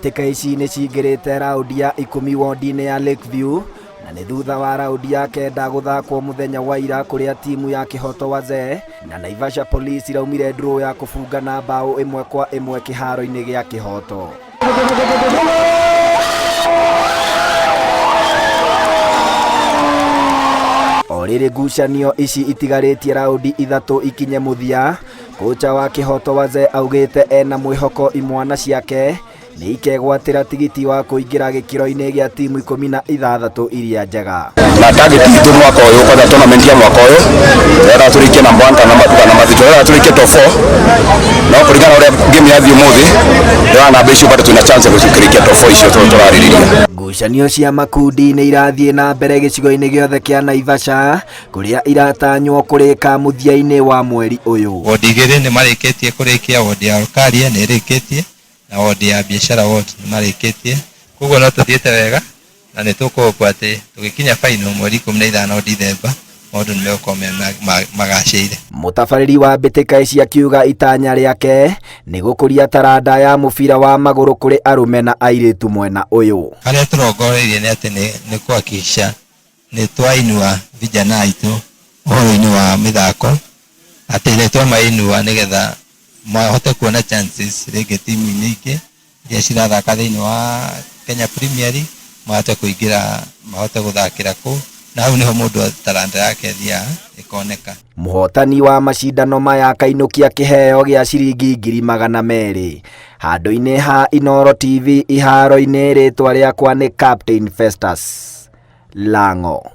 Mbĩtĩka ici nĩ cingĩrĩte raundi ya 10 wondi-inĩ ya Lakeview na nĩ thutha wa raundi ya 9 gũthakwo mũthenya wa ira kũrĩa timu ya Kĩhoto Wazee na Naivasha Police iraumire draw ya kũbungana mbaũ 1-1 kĩharo-inĩ gĩa Kĩhoto. O rĩrĩ ngucanio ici itigarĩtie raundi 3 ikinye mũthia, kocha wa Kĩhoto Wazee augĩte ena mwĩhoko imwana ciake nĩ ikegwatĩra tigiti wa kũingĩra gĩkĩro-inĩ gĩa timu 16 iria njega. Na target itũ mwaka ũyũ, kwanza tournament ya mwaka ũyũ, tũrenda tũrĩkie number 1 kana number 2 kana number 3, tũrenda tũrĩkie top 4. No kũringana na ũrĩa game yathiĩ ũmũthĩ, ndĩrona namba icio bado twĩna chance ya gũkĩrĩkia top 4 icio tũrarĩrĩria. Ngucanio cia makundi nĩ irathiĩ na mbere gĩcigo-inĩ gĩothe kĩa Naivasha kũrĩa iratanywo kũrĩka mũthia-inĩ wa mweri ũyũ. Wodi 2 nĩ marĩkĩtie kũrĩkia, wodi ya Olkaria nĩ ĩrĩkĩtie na wodi ya Biashara ward nĩ marĩkĩtie. Koguo no tũthiĩte wega na nĩ tũkũhoka atĩ tũgĩkinya final mweri 15 Dithemba maũndũ nĩ megũkorwo me magacĩire. Mũtabarĩri wa mbĩtĩka ici akiuga itanya rĩake nĩ gũkũria taranda ya mũbira wa magũrũ kũrĩ arũme na airĩtu mwena ũyũ. Harĩa tũrongoreirie nĩ atĩ nĩ kuhakikisha nĩ twainua vijana aitũ ũhoro-inĩ wa mĩthako, atĩ nĩ twamainua nĩgetha mahote kuona chances rĩngĩ timu-inĩ ingĩ iria cirathaka thĩinĩ wa Kenya Premier League, mahote kũingĩra, mahote gũthakĩra kũu, na hau nĩho mũndũ taranda yake ĩthiaga ĩkoneka. Mũhotani wa macindano maya akainũkia kĩheo gĩa ciringi 200,000. Handũ-inĩ ha Inooro TV iharo-inĩ, rĩtwa rĩakwa nĩ Captain Festus Lango.